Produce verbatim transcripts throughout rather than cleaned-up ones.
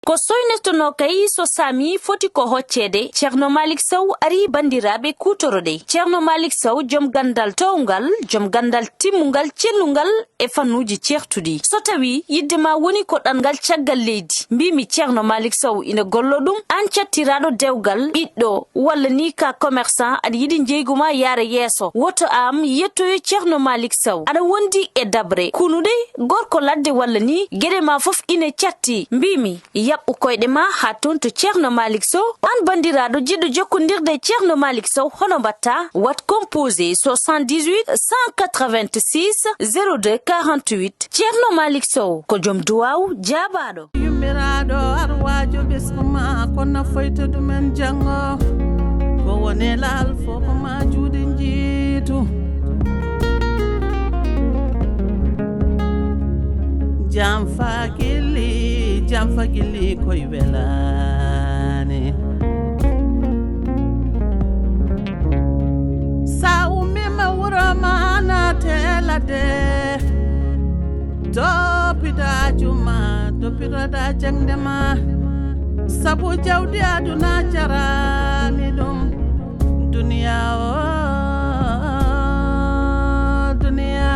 Ko soynetonoo kay so saami foti ko hocceede, Ceerno Maalik Sow arii banndiraaɓe kuutoro-ɗee. Ceerno Maalik Sow, jom ganndal toowngal, jom ganndal timmungal, cellungal e fannuuji ceertuɗi. So tawii yiɗde ma woni ko ɗanngal caggal leydi, mbiimi Ceerno Maalik Sow ina golloo ɗum, aan cattiraaɗo dewgal, ɓiɗɗo, walla nii ka commerçant, aɗa yiɗi njeeygu ma yaara yeeso, woto aan yettoyo Ceerno Maalik Sow. Aɗa wondi e daɓre, kunuɗe, gorko ladde walla nii, geɗe ma fof ine catti. Mbiimi, yaɓɓu koyɗe ma haa toon to Ceerno Maalik Sow. Aan banndiraaɗo jiɗɗo jokkondirde e Ceerno Maalik Sow, hono mbaɗtaa? Waɗ composé soixante-dix-huit cent quatre-vingt-six zéro deux quarante-huit. Ceerno Maalik Sow ko jom duwaaw jaabaaɗo. Yummiraaɗo arwaajo ɓesngu ma, ko nafoyta ɗumen janngo. Ko woni laal fof ko ma juuɗe njiitu. Jam fakili, jam fakili koy welani. Sa ummima wuro ma naate ladde. Toppita juma, toppitoɗa jaŋde ma. Sabu jawdi aduna jarani ɗum. Duniya o, duniya.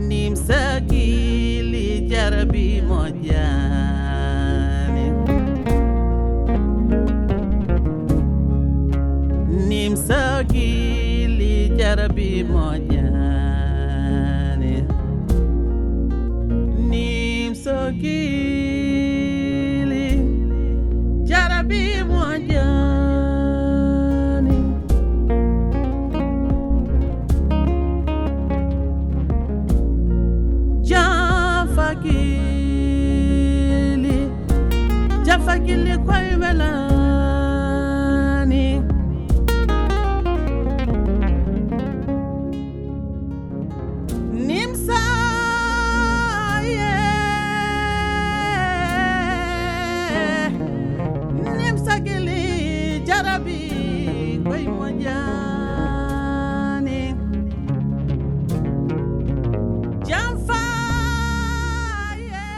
Nim sakili jarabi moƴƴani. Nim sakili jarabi moƴƴani. Nim sakili jarabi moƴƴani. Jafakili, jafakili koy welani. Nimsa, yeah. Nimsa gili jarabi koy moƴƴani. Jam fa, yeah.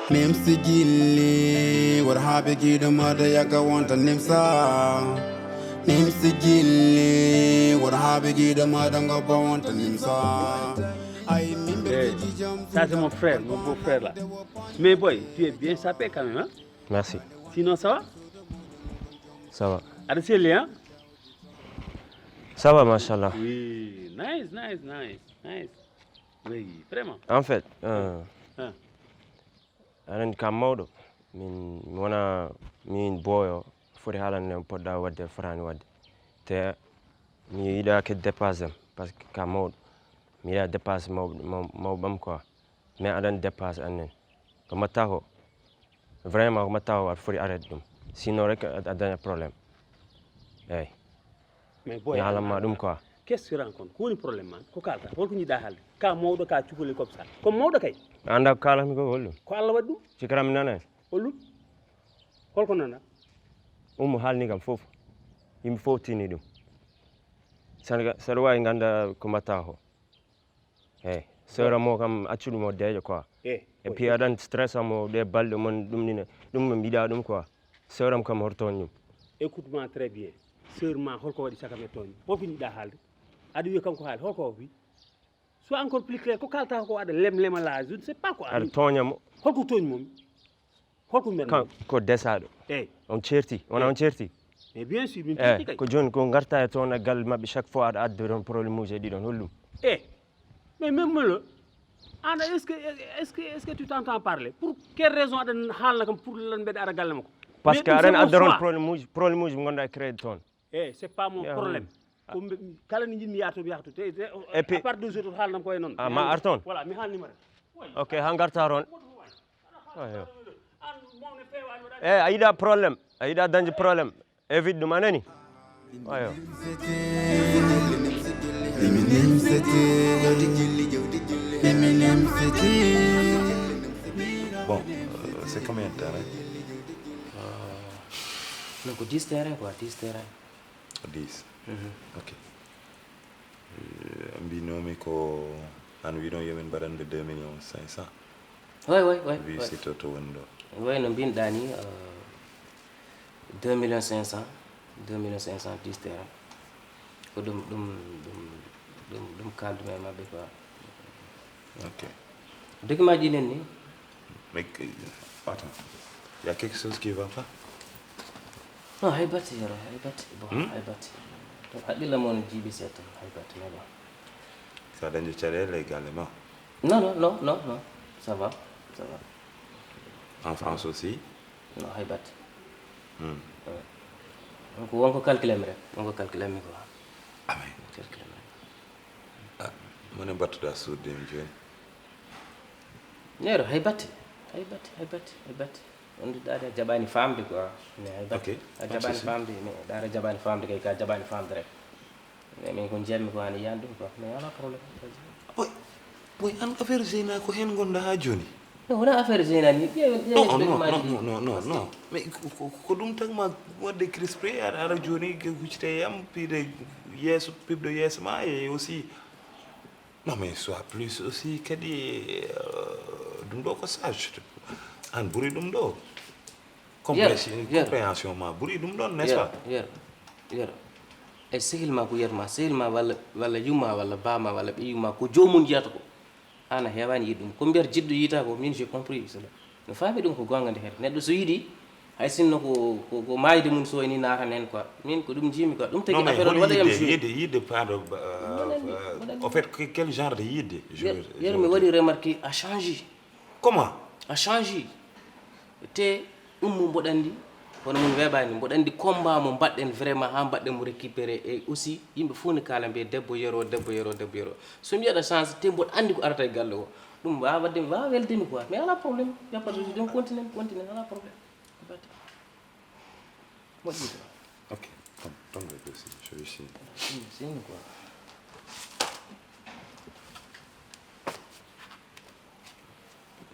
Nimsi gilli, wor haaɓe giɗo maɗa yaga wonta nimsa. Nimsi gilli, wor haaɓe giɗo maɗa ngobba wonta nimsa. Ay, min ɓe Eh, jijam ça c'est mon frère, mon beau-frère là. Mais boy, tu es bien sapé quand même, hein? Merci. Sinon, ça va? Ça va. Aɗa selli, hein? Ça va, machallah. Oui, nice, nice, nice, nice. Oui, vraiment. En fait, euh, Hein? Aɗa anndi ka mawɗo, min mi wona min booyo foti haalande mo poɗɗa waɗde, fotaani waɗde. Te mi yiɗa ke dépasse am, parce que ka mawɗo, mi yiɗa dépasse mawɓe, maw-, mawɓe am quoi. Mais aɗa anndi dépasse annen. Ko mbaɗta ko, vraiment ko mbaɗta ko aɗa foti arrêté ɗum. Sinon rek a, a dañat problème. Eeyi. Mais boy, mi haalan ma ɗum quoi. Qu'est-ce que tu racontes? Ko woni problème ma? Ko kalta? Holko njiɗɗa haalde? Ka mawɗo, ka cukalel, comme ça. Ko mawɗo kay. A annda ko kaalatmi ko, ko holɗum? Ko Allah waɗi ɗum. Sikara mi nanaani. Holɗum? Holko nana? Ummo haalni kam fof. Yimɓe fof tini ɗum. Saɗa, saɗa waawi ngannda ko mbaɗta ko. Eeyi, sœur am o kam, accu ɗum o deeƴa quoi. Eh, et puis aɗa anndi stress am o, ɗe balɗe mon ɗum ni ne, ɗum mi yiɗa ɗum quoi. Sœur am kam hoto tooñ ɗum. Écoute-moi très bien. Sœur ma, holko waɗi caka me tooñ? Holko njiɗɗa haalde? Aɗa wiya kanko haali, holko o wi? Sois encore plus clair, ko kalta ko aɗa lem lema la, je ne sais pas quoi. Aɗa tooña mo. Holko tooñ momi? Holko mbiɗa kan ko desaɗo. Eyi. On ceerti, wona on ceerti? Mais bien sûr, min ceerti kay. Ko jooni ko ngarta e toon e galle maɓɓe, chaque fois aɗa adda toon problème uji e ɗiɗon, holɗum? Eh, mais même Molo, an, est-ce que, est-ce que, est-ce que tu t'entends parler? Pour quelle raison aɗa haalna kam pour lan mbeɗa ara galle makko? Parce que aɗa adda toon problème uji, problème uji mo ngonɗa e créé toon. Eh, c'est pas mon problème. Ko mbe-, kala ni jinmi yahto, mi yahto. Te, te, et puis, à part deux jours, haalnam ko e noon. Ah, ma ar toon? Voilà, mi haalnima rek. Ok, ha ngarta toon. Ayo. Eh, a yiɗa problème, a yiɗa dañde problème. Évite ɗum, a nani? Ayo. Bon, euh, c'est combien de terrains? Non, ko dix terrain quoi, dix terrain. Dix. Ok. Mbinomi ko an wino yomin mbaɗande deux millions cinq cents. Oui, oui, oui. Wi sito to woni ɗo. Oui, no mbinɗa ni, deux millions cinq cents, deux millions cinq cents dix terrain. Ko ɗum ɗum ɗum ɗum ɗum kaldumi e maɓɓe quoi. Ok. Document ji nen ni. Mais attends, il y a quelque chose qui va pas. Non, hay batte yero, hay batte. Bon, hay batte. Haqqille mon jiiɓi seeɗa, hay batte, mais bon. Sa dañde caɗeele e galle ma. Non, non, non, non, non. Ça va, ça va. En France aussi. Non, hay batte. Hmm. Donc wonko calculé mi rek, wonko calculé mi quoi. Amen. Calculé mi rek. Ah, mone mbattuɗa suuɗde mi jooni. Nero, hay batte, hay batte, hay batte, hay batte. On ɗaade a jaɓani famde quoi. Mais hay batte. Ok, A pas de jaɓani souci. Famde, mais ɗaade a jaɓani famde kay ka jaɓani famde rek. Mais min ko jiyatmi ko hani yiyan ɗum quoi. Mais ala problème. Boy, boy, an affaire Zeyna ko heen ngonɗa haa jooni. Non, wona affaire Zeyna ni. Ƴeewen, Non, ƴeewen non, document non, ji. Non, non, non, non. Mais ko- ko ko ɗum tan ma waɗde crispré aɗa ara jooni ko huccite e yam piide yeeso piɓɗo yeeso ma e aussi. Non mais soit plus aussi kadi euh, ɗum ɗo ko sage. An ɓuri ɗum ɗo. Compréhension Yero. Compréhension ma ɓuri ɗum ɗon, n'est-ce pas? Yero, yero. E sehil ma ko yiyat ma, sehil ma walla walla yumma walla bama walla ɓe yumma ko joomum jiyata ko. An a heewani yiɗ ɗum. Ko mbiyata jiɗɗo yiyata ko, min j'ai compris cela. No faami ɗum ko goonga nde heen. Neɗɗo so yiɗi, hay sinno ko ko ko maayde mum so wayni naatan heen quoi. Min ko ɗum njiimi quoi. Ɗum tagi Non mais affaire on hol waɗa yam yidde joué. Yidde yidde paaɗo Mboɗo anndi, mboɗo anndi. Au fait que- quel genre de yidde? Je Yer veux- je yer veux mi dire. Waɗi remarqué a changé. Comment? A changé. Te ɗum mo mboɗo anndi, kono mon weeɓaani. Mboɗo anndi combat mo mbaɗɗen vraiment haa mbaɗɗen mo récupéré. E aussi yimɓe fof ne kaala mbiya debbo yero, debbo yero, debbo yero. So mbiyaɗa changé te mboɗo anndi ko arata e galle o, ɗum waawa waɗde mi waawa welde mi quoi. Mais ala problème, y a pas de souci. Donc continue, continue, ala problème. Moƴƴi quoi. Ok, attends, attends, je vais essayer. Sini quoi.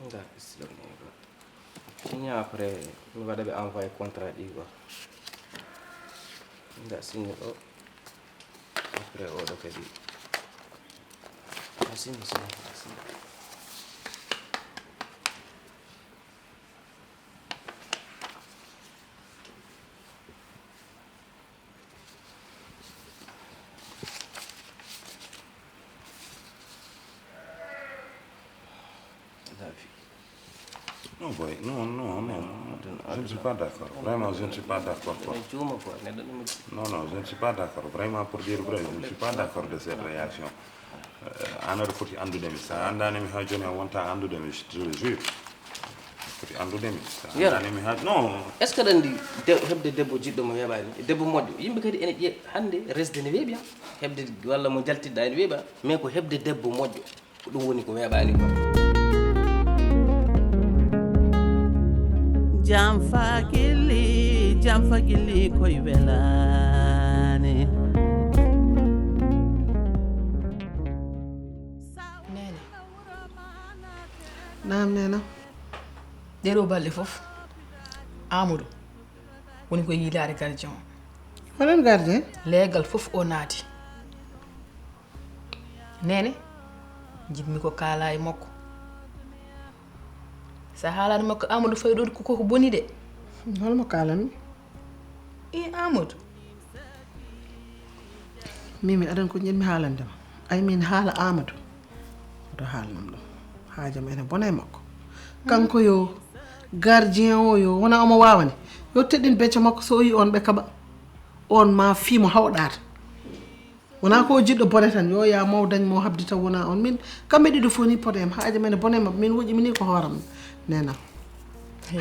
Nda signé quoi. Signé après mi waɗa ɓe envoyé contrat ɗi quoi. Nda signé ɗo. Après oɗo kadi. A signé signé a signé. Non, boy, non, non, non. Je ne suis pas d'accord. Vraiment, je ne suis pas d'accord. Quoi. Non, non, je ne suis pas d'accord. Vraiment, pour dire vrai, je ne suis pas d'accord de cette réaction. Euh, an aɗa foti anndude mi. Sa anndaani mi haa jooni a wonta anndude mi, je te le jure. Foti anndude mi. Sa anndaani mi haa, non. Est ce que aɗa anndi heɓde debbo jiɗɗo mo weeɓaani, debbo moƴƴo? Yimɓe kadi ene ƴe hannde resde ne weeɓi. Heɓde walla mo jaltidɗa ene weeɓa, mais ko heɓde debbo moƴƴo. Ko ɗum woni ko weeɓaani ko. Jam fa gilli, jam fa gilli koy welani. Naam, neena. Ɗeɗo balɗe fof, Amadou woni ko yiilaade gardien o. Hoɗon gardien? Leegal fof o naati. Neene, njiɗmi ko kaala e makko. Sa haalani makko Amadou Faye ɗo ko koko boni de. Holmo kaalanmi? I Amadou. Mimi, aɗan ko njiɗmi haalande ma. Ay min haala Amadou. Oto haalnam ɗum. Haajam ene bona e makko. Kanko yo gardien o yo wona omo waawani. Yo teɗɗin becco makko so o yi on ɓe kaɓa. On ma fii mo haw ɗaata. Wona ko jiɗɗo bone tan yo ya maw dañ mo habdi tan wona on. Min kamɓe ɗiɗo fof ni poɗe em haaja men e bone mabɓe min woƴi mini ko hooram nenam.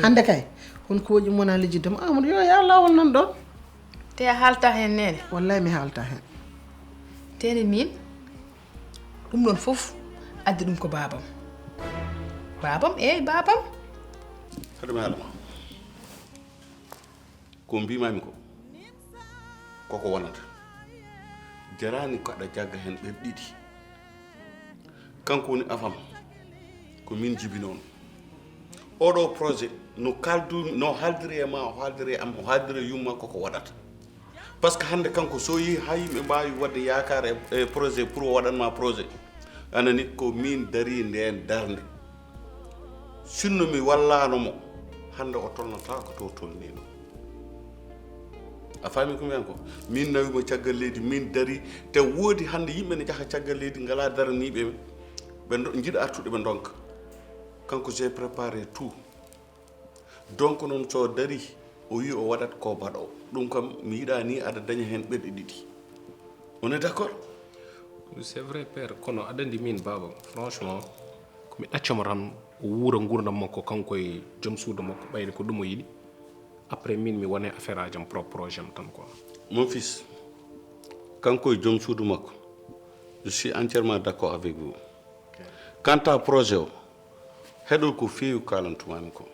Hande kay won ko woƴi wona lijidde mo Amadou yo ya lawol nan ɗon. Te a haalta hen nene. Wallay mi haalta hen. Tene min ɗum ɗon fof addi ɗum ko babam. Babam eyi babam. Aɗa mi haala ma. Ko mbimaami ko, koko wonata. Jarani ko aɗa jagga heen ɓerɗe ɗiɗi. Kanko woni afam, ko min jibinoo. Oɗo projet, no kaldu, no haaldiri e ma, o haaldiri e am, o haaldiri e yumma, koko waɗata. Parce que hannde kanko, so yehi haa yimɓe mbaawi waɗde yaakaar e, e projet, pour o waɗan ma projet, anani ko min darii ndeen darnde. Sinno mi wallaano mo, hannde o tolnataa ko to tolnii ɗo. A faami ko mbiyan ko? Min nawi mo caggal leydi, min darii. Te woodi hannde yimɓe ne njaha caggal leydi, ngalaa daraniiɓe ɓe. Ɓe ndo-, njiɗa artude ɓe ndonka. Kanko, j'ai préparé tout. Donc noon, so darii, o wii o waɗat ko baɗo. Ɗum kam, mi yiɗaa ni aɗa daña heen ɓerɗe ɗiɗi. On est d'accord? C'est vrai, père, kono aɗa anndi min baaba, franchement, ko mi ɗaccamo tan o wuura nguurndam makko, kanko e joom suudu makko, ɓayri ko ɗum o yiɗi. Après, min mi wone affaire ajam, propre projet am tan quoi. Mon fils, kanko e joom suudu makko, je suis entièrement d'accord avec vous. Quant à projet o, heɗo ko feewi kalantumaami ko.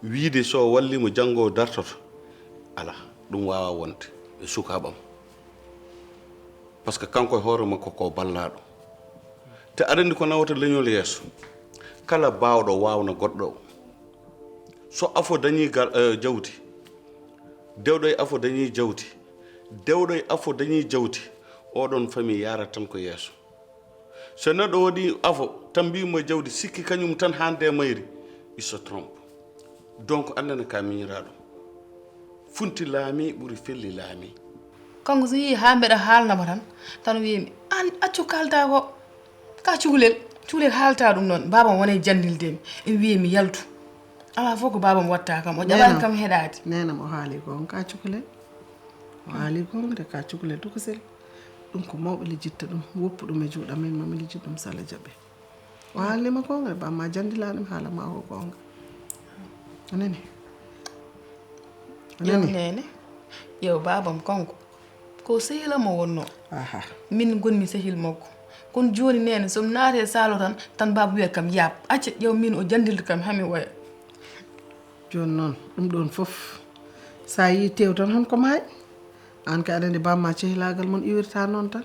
Wiide so wallimo janngo o dartoto, ala, ɗum waawa wonde e sukaaɓam. Parce que kanko e hoore makko ko ballaaɗo. Te aɗa anndi ko nawata leñol yeeso? Kala baawɗo waawna goɗɗo o. So afo dañii gal, eh, jawdi, dewɗo e afo dañii jawdi, dewɗo e afo dañii jawdi, oɗon famille yaara tan ko yeeso. So neɗɗo waɗi afo tan mbiimo e jawdi, sikki kañum tan hande e mayri, il se trompe. Donc, annene ka miñiraaɗo. Funti laami ɓuri felli laami. Kanko so yii haa mbeɗa haalna mo tan, tan wiimi, "Aan accu kaaltaa ko, ka cukalel, cukalel haaltaa ɗum noon." Baaba am wona e janndilde mi, emi wiya mi yaltu. Alaa fof ko baaba am watta kam, o jaɓaani kam heɗaade. Neene am o haali goonga, ka cukalel. O haali goonga de, ka cukalel tokosel. Ɗum ko mawɓe lijitta ɗum, woppu ɗum e juuɗe amen, mami lijit ɗum so Allah jaɓi. O haalnima goonga de, bamma janndilaani mi haala ma ko goonga. A nani? A Ƴeew nani? Neene, ƴeew baabam kanko. Ko sehil am o wonnoo. Aha. Min ngonmi sehil makko. Kono jooni neene, so mi naati e saalo tan, tan baaba wiyat kam, "Yaaɓ, acca ƴeew min o janndilta kam, haa mi oya." Jooni noon, ɗum ɗoon fof, so a yii teew tan, hon ko maayi? Aan kay aɗa anndi bamma cehilaagal mon iwirta noon tan.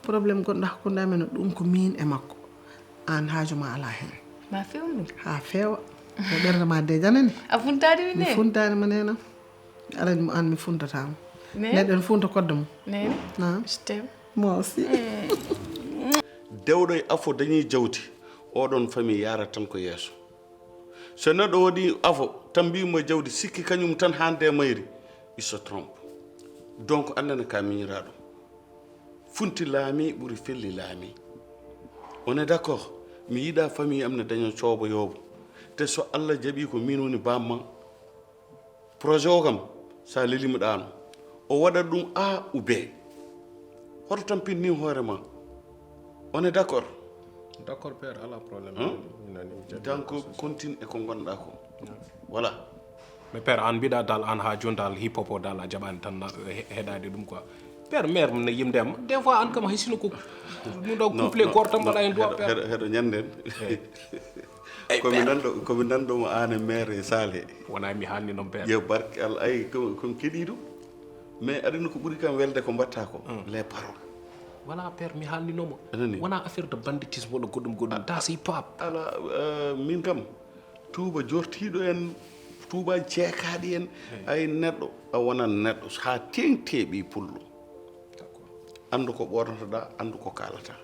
Problème gonɗo hakkunde amen, ɗum ko miin e makko. Aan haaju ma alaa heen. Ma fewnu. Haa feewa. Ko ɓernde ma de janani. A funtaani mi ne? Mi funtaani ma neenam. Aɗa anndi mo aan mi funtataama. Ne? Neɗɗo ene funta kodde mum. Neene. Naam. Je t'aime. Moi aussi. Dewɗo e afo dañii jawdi, oɗon famille yaara tan ko yeeso. So neɗɗo waɗi afo tan mbiimo e jawdi, sikki kañum tan hande e mayri, il se trompe. Donc, annene ka miñiraaɗo. Funti laami ɓuri felli laami. On est d'accord? Mi yiɗa famille am ne daña coobo yoobo. Te so Allah jaɓi ko min woni bamma, projet o kam, sa lelima ɗaano, o waɗat ɗum A ou B. Hoto tampin ni hoore ma. On est d'accord? D'accord, père, ala problème. Hein? Mi nani, mi jaɓi. Donc, continue e ko gonɗa ko. Voilà. Mais père, an mbiɗa dal, an ha joni dal, hip hop o dal a jaɓani tan na- he- heɗade ɗum quoi. Père, mère ne yimde am des fois, an kam hay sino ko ɗum ɗo couple gortam mbaɗa hen doit, père. Heɗo ñanden. Komi nanɗo komi nanɗomo an e maire e sale. Wona mi haalni noon père. Yo barke Allah, ay komi keɗiɗo. Mais aɗani ko ɓuri kam welde ko mbatta ko les paroles. Voilà, père, mi haalninomo. Anani. Wona affaire de banditisme walla goɗɗum goɗɗum, das hip hop. Ala, min kam, tuuba jortiiɗo en, tuuba jeekaaɗi en. Ay, neɗɗo a wonan neɗɗo haa teŋti e ɓii pullo. Anndu ko ɓoornotoɗaa, anndu ko kaalataa.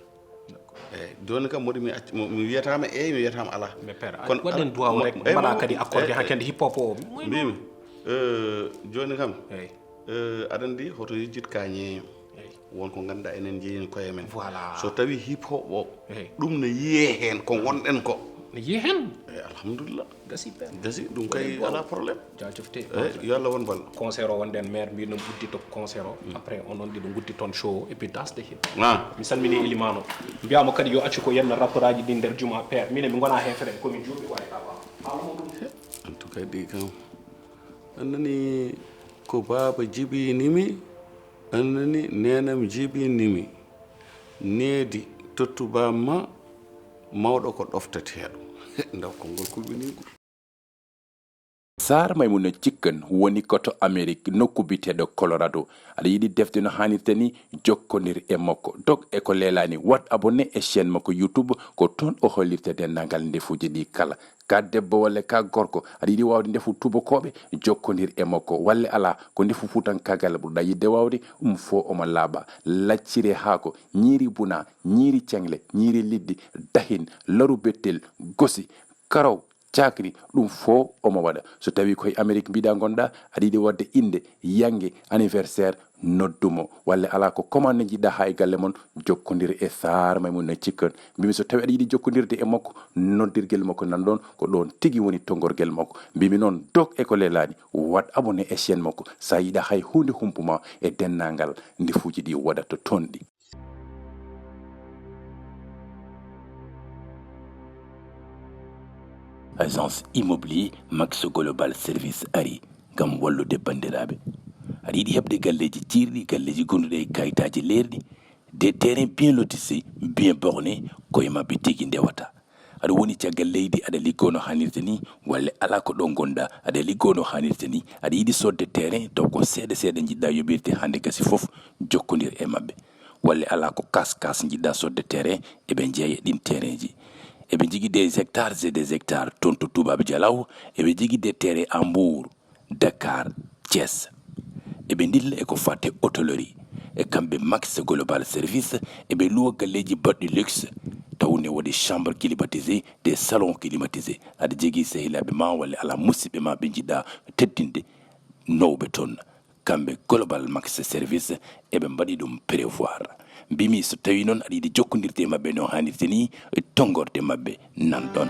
Eyi, jooni kam, mboɗo mi acc- mo- mi wiyataama eeyi, mi wiyataama alaa. Mais père, kono waɗen duwaw rek, mbaɗa kadi accordé hakkende hip hop o. Mbimi, jooni kam, aɗa anndi hoto yejjit ka ñeeño. Won ko ngannduɗaa enen njeeyen koye men. Voilà. So tawii hip hop o, ɗum no yiyee heen ko ngonɗen ko. No yiyee heen. Eyi, alhamdulillah. Gasi père. Gasi, ɗum kay alaa problème. Jaajëfte. Eyi, yo Allah won ballo. Concert o wonde en maire mbi noon uddi to concert o. Après on noon ɗiɗo nguddi toon show o et puis dasde heen. Ah. Mi salmini Elimane o. Mbiyamo kadi yo accu ko yenna rapport aji ɗin nder juma père. Minen mi ngona heen fere komin juuɓi wawi ɗaɓa. Haala mo ɗum. En tout cas ɗi kam. Annani ko baaba jibinimi. Annani neenam jibinimi. Needi tottu bamma mawɗo ko ɗoftateeɗo. Ndaw konngol kulɓiniingol. Star Maimouna Chicken woni ko to Amerik, nokku biyeteeɗo Colorado. Aɗa yiɗi defde no haanirta ni? Jokkondir e makko. Dog e ko leelaani. Waɗ abonné e chaîne makko YouTube, ko toon o hollirta denndaangal ndefuuji ɗi kala. Ka debbo walla ka gorko, aɗa yiɗi waawde ndefu tuubakooɓe? Jokkondir e makko. Walla alaa, ko ndefu fuutankaagal ɓurɗaa yiɗde waawde? Ɗum fof omo laaɓa. Lacciri e haako, ñiiri buna, ñiiri ceŋle, ñiiri liɗɗi, dahin, laru bettel, gosi, karaw, cakri, ɗum fof omo waɗa. So tawii ko e Amerik mbiɗa ngonɗaa, aɗa yiɗi waɗde innde, yannge, anniversaire, noddu mo. Walla alaa, ko commande njiɗɗaa haa e galle mon, jokkondir e Star Maimouna Chicken. Mbimi so tawii aɗa yiɗi jokkondirde e makko, noddirgel makko nan ɗoon, ko ɗoon tigi woni tonngorgel makko. Mbimi noon, dog e ko leelaani, waɗ abonné e chaîne makko. So a yiɗaa hay huunde humpu ma e denndaangal ndefuuji ɗi waɗata toon ɗi. Agence immobilier Max Global Service ari ngam wallude banndiraaɓe. Aɗa yiɗi heɓde galleeji ciirɗi, galleeji gonduɗi e kayitaaji leerɗi, des terrains bien lotissés, bien bornés, ko e maɓɓe tigi ndewata. Aɗa woni caggal leydi, aɗa liggoo no haanirta ni, walla alaa, ko ɗo ngonɗaa, aɗa liggoo no haanirta ni, aɗa yiɗi soodde terrain, taw ko seeɗa seeɗa njiɗɗaa yoɓirde, hannde gasi fof, jokkondir e maɓɓe. Walla alaa, ko kas kas njiɗɗaa soodde terrain, eɓe njeeya ɗin terrainji. Eɓe njogii des hectares et des hectares toon to Toubab Dialaw, eɓe njogii des terrains à Mbour, Dakar, Thiès. Eɓe ndilla e ko faati e hôtellerie. E kamɓe Max Global Service, eɓe luwa galleeji baɗɗi luxe, taw ne waɗi chambre climatisée, des salons climatisés. Aɗa jogii sehilaaɓe ma walla alaa, musiɓɓe ma ɓe njiɗɗaa teddinde, nawɓe toon. Kamɓe Global Max Service, eɓe mbaɗi ɗum prévoir. Mbimi so tawii noon aɗa yiɗi jokkondirde e maɓɓe no haanirta ni, tonngorde maɓɓe nan ɗoon.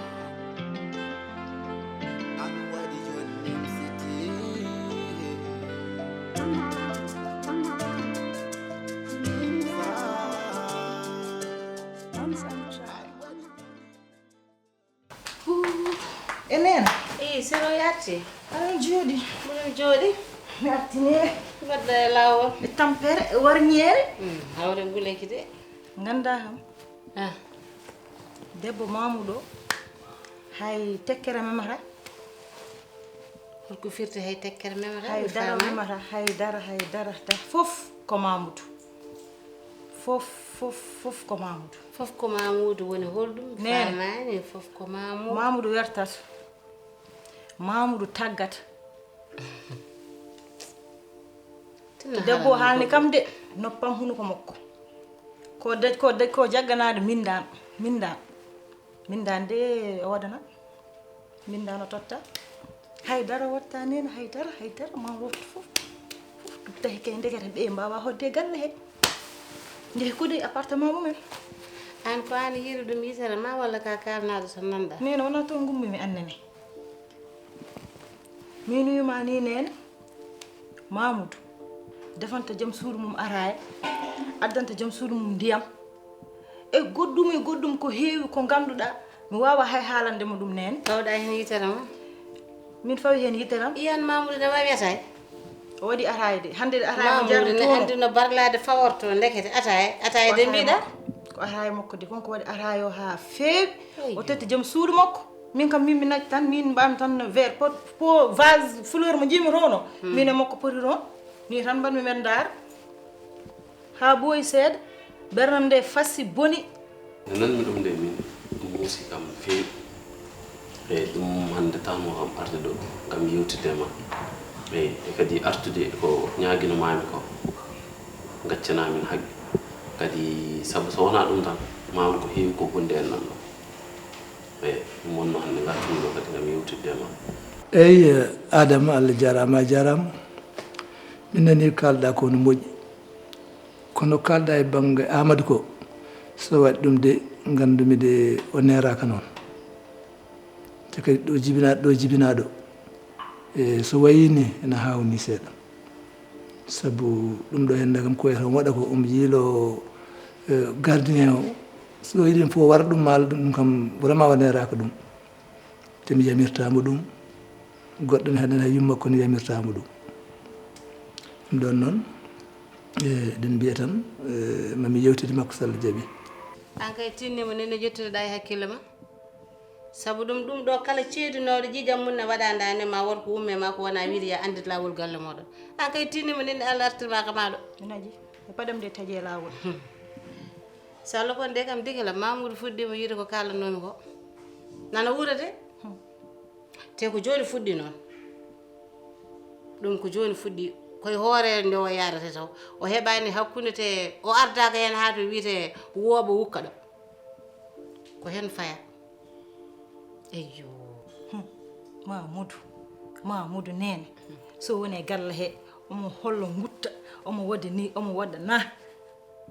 Enen. Ii, Siro yatti. Aɗa jooɗi. Miɗo jooɗi. Mi artini. Mbaɗɗa e laawol. E tampere, e warñeere. Mm, hawre nguleyki de. Nganndaa kam. Ah. Debbo Mamoudou o, hay tekkere memata. Holko firti hay tekkere memata? Hay dara memata, hay dara, hay dara. Fof ko Mamoudou. Fof, fof, fof ko Mamoudou. Fof ko Mamoudou woni holɗum? Mi faamaani. Fof ko Mamoudou. Mamoudou wertata. Mamoudou taggata. Debbo haalni kam de, noppam hunuko makko. Ko daj-, ko daj-, ko jagganaade mindaan, mindaan. Mindaan de o waɗana. Mindaan o totta. Hay dara watta nena, hay dara, hay dara, ma woftu fof. Fof ɗum tahi kay ndekete ɓe mbawa hodde galle he. Njehi kuude e appartement mumen. Aan ko aan yiiri ɗum yitere ma walla ka kaalnaaɗo so nanɗa? Nena wona toon ngummimi annene. Min wima ni nene. Mamoudou defanta joom suudu mum araaya, addanta joom suudu mum ndiyam. E goɗɗum e goɗɗum ko heewi ko ngannduɗaa, mi waawaa hay haalande mo ɗum, neene. Fawɗa heen yitere ma? Min fawi heen yitere am. Iyan Mamoudou ne waawi ataaya? O waɗi ataaya de. Hannde de ataaya mo Mamoudou jarri ne toon o. Anndi no barlaade faworto, ndekete ataaya, ataaya de mbiɗa? Ko ataaya makko de, kon ko waɗi ataaya o haa feewi. Eyyo. O tetti joom suudu makko. Min kam, min mi natti tan, min mbaɗmi tan verre, pot, pot, vase, fleur mo njiimi toon o. Hmm. Min e makko poti toon. Ni tan mbaɗmi men ndaar. Haa ɓooyi seeɗa, ɓernam nde fasi, boni. Nde nanmi ɗum nde, min ɗum muusi kam no feewi. Eyi, ɗum hannde tan mo kam arde ɗo, ngam yewtidde e ma. Eyi, e kadi artude ko ñaagino maami ko, gaccana min haqqe. Kadi sabu so wonaa ɗum tan, ma won ko heewi ko bonde en ɗon ɗo. Eyi, ɗum wonno hannde ngartumi ɗo kadi ngam yewtidde e ma. Eyi, Adama, Allah jaaraama, a jaaraama. Min nani kaalɗa ko no moƴƴi. Kono kaalɗa e bannge Amadou ko, so waɗi ɗum de, nganndumi de o neeraaka noon. Te kadi ɗo jibinaaɗo, ɗo jibinaaɗo, e so wayii ni, ena haawni seeɗa. Sabu ɗum ɗo hennde kam ko wiyata omo waɗa ko, omo yiilo, e, gardien o. So yiɗi fof wara ɗum, maala ɗum kam, vraiment o neeraaka ɗum. Te mi yamirtaa mo ɗum. Goɗɗo ne hannde hay yumma ko ne yamirtaa mo ɗum. Ɗum ɗoon noon, e, eɗen mbiya tan, e, ma mi yewtidi makko so Allah jaɓi. Aan kay tinni mo nene ƴettude ɗa e hakkille ma. Sabu ɗum, ɗum ɗo kala ceedunooɗo ƴiiƴam mum ne waɗa daande ma, worko umme ma ko wona wiide ya anndir laawol galle mooɗon. An kay tinni mo nin Allah artirma ka maaɗo. Naji, e paɗam de taƴe laawol. Salo kon de kam dikila Mamoudou fuɗɗiima yiide ko kaalanoomi ko. Nana wuura de. Te ko jooni fuɗɗi noon. Ɗum ko jooni fuɗɗi. Koye hoore nde o yaarata taw. O heɓaani hakkunde te o ardaaka heen haa to wiyetee wooɓa wukka ɗo. Ko heen faya. Eyyo. Hmm. Mamoudou. Mamoudou neene. So woni e galle he, omo hollo ngutta, omo waɗa ni, omo waɗa na.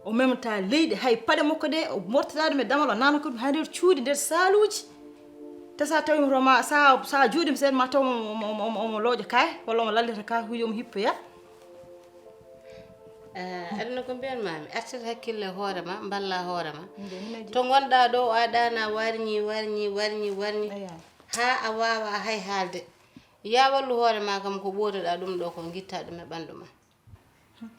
O memata leydi, hay paɗe makko ɗe, o mortata ɗum e damal, o naana ko ɗum haa nder cuuɗi, nder saaluuji. Te sa tawi mo ma, sa, sa jooɗiima seeɗa ma taw omo, omo, omo, omo, omo looƴa kaye, walla omo lallita kaye, huuji omo hippoya. Eh, aduna ko mbiyanmaami, artir hakkille hoore ma, mballa hoore ma. Nde mi naji. To ngonɗaa ɗo, a ɗaana warñi, warñi, warñi, warñi. Aya. Haa a waawa hay haalde. Ya wallu hoore ma kam ko ɓootoɗaa ɗum ɗo ko, ngitta ɗum e ɓanndu ma.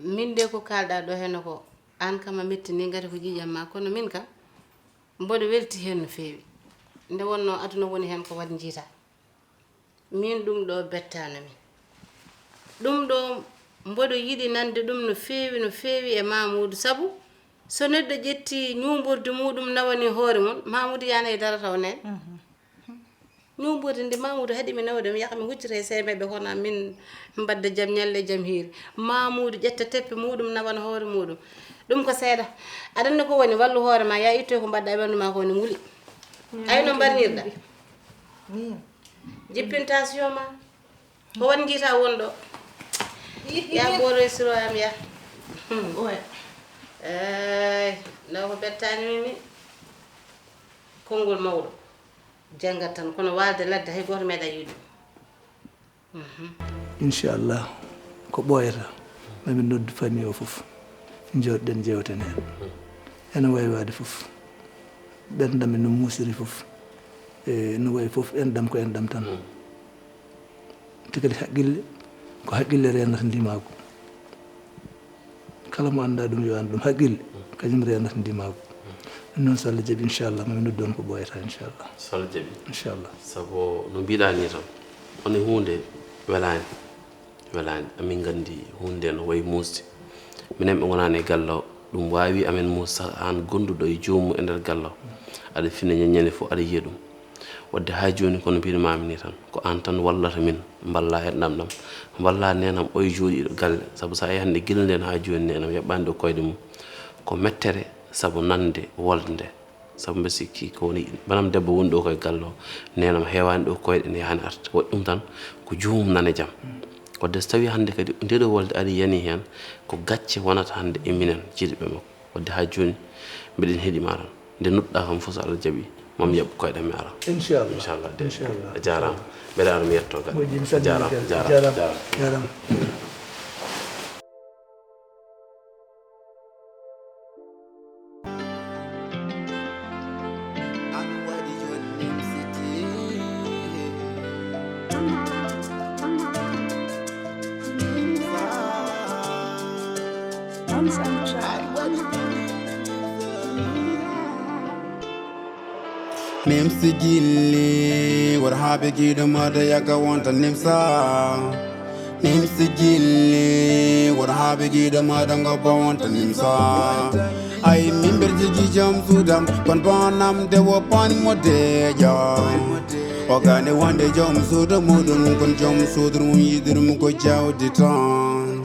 Min de ko kaalɗaa ɗo heno ko, aan kam a metti ni ngati ko ƴiiƴam ma, kono min kam mboɗo welti heen no feewi. Nde wonnoo aduna woni heen ko waɗ njiita. Min ɗum ɗo bettaano min. Ɗum ɗo mboɗo yiɗi nande ɗum no feewi, no feewi e Mamoudou, sabu so neɗɗo ƴetti ñuumburdi muɗum nawani hoore mum, Mamoudou yana e darata o neen. Mhm. Ñuumburdi ndi Mamoudou haɗi mi nawde, mi yaha mi huccita e seemeeɓe hono am, min mbadda jam ñalle jam hiiri. Mamoudou ƴetta teppe muɗum nawana hoore muɗum. Ɗum ko seeɗa. Aɗa anndi ko woni, wallu hoore ma, ya ittoy ko mbaɗɗa e ɓanndu ma ko woni nguli. Ay no mbarnirɗa. Min. Jippin tension ma. Ko won njiita won ɗo. Ya ɓooroy siro am ya. Hmm. Oya. Eey, ɗo ko bettaani min ni. Konngol mawɗo. Janngat tan, kono waalde ladde hay gooto meeɗa yiide. Mhm. Inchallah, ko ɓooyata, mamin noddu famille o fof. Jooɗɗen jewten heen. Ene wayi waade fof. Ɓerndam e no muusiri fof. E no wayi fof, enɗam ko enɗam tan. Te kadi haqqille, ko haqqille reenata ndimaagu. Kala mo anndaa ɗum yo an ɗum haqqille, kañum reenata ndimaagu. Ɗum noon so Allah jaɓi, inchallah, mamin noddu on ko ɓooyata, inchallah. So Allah jaɓi. Inchallah. Sabu no mbiɗa ni tan, woni huunde welaani. Welaani. Amin nganndi huunde no wayi muusde. Minen ɓe ngonaani e galle o, ɗum waawi amen muusde, aan gonduɗo e joomum e nder galle o. Aɗa fina ñaññande fof, aɗa yiya ɗum. Wadde haa jooni, kono mbiɗo maami ni tan, ko aan tan wallata min, mballa enɗam ɗam, mballa neenam oye jooɗiiɗo galle, sabu so a yii hannde gila ndeen haa jooni neenam yaɓɓaani ɗo koyɗe mum, ko mettere sabu nande wolde nde, sabu mbeɗa sikki ko woni banam debbo woni ɗo koye galle o, neenam heewaani ɗo koyɗe ne yahaani arta, waɗi ɗum tan ko joomum nana jam. Wadde so tawii hannde kadi ndeɗo wolde ari yani heen, ko gacce wonata hannde e minen jiiduɓe makko. Wadde haa jooni, mbiɗen heɗi ma tan. Nde nodduɗaa kam fof, so Allah jaɓi, mami yaɓ koyɗam mi ara. Inchallah. Inchallah, de. Inchallah. A jaaraama. Mbeɗa ara mi yetto gaɗa. Moƴƴi, mi salmini. A jaaraama, a jaaraama, a jaaraama. Jaaraama. Nimsi gilli, wor habe giɗo maɗa yaga wonta nimsa. Nimsi gilli, wor habe giɗo maɗa ngobba wonta nimsa. Ay mimber jigi jam sudam, kon banam de wo pan mo deja. O gane wonde jom suudu muɗum, kon jom suudu mum yiɗirum ko jawdi tan.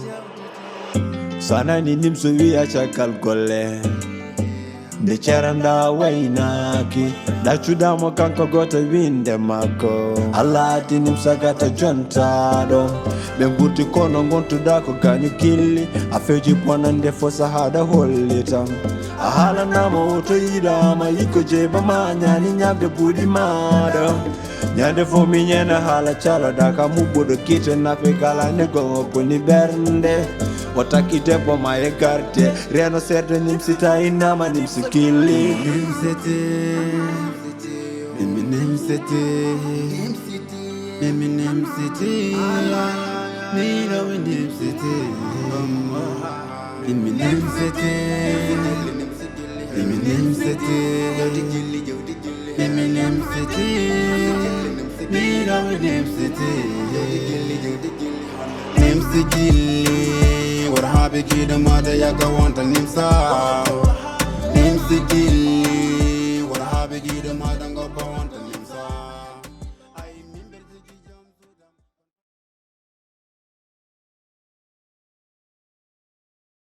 So a nani nimso wiya caggal golle, nde ceranda waynaaki, ɗaccuɗamo kanko goto winde makko. Allah addi nimsa gata jontaɗo, ɓe gurti kono gontuɗa ko gaño gilli. A feji bonande fo sahaɗa hollitam, a haalanama o to yiɗama yikko jeeba ma ñaani ñamde buuɗi maɗa. Ñande fof mi ñeena haala caloɗa ka muɓɓuɗo gite nafe kala ne gongo koni ɓernde. O takki debbo ma e garde, reeno seeɗa nimsi tawi nama nimsi killi. Nimsete, mimi nimsete, mimi nimsete, mino mi nimsete, mimi nimsete, mimi nimsete. Emi nimsiti, mi rawi nimsiti. Nimsi gilli, what happened to the mother? Yaka wanta nimsa. Nimsi gilli.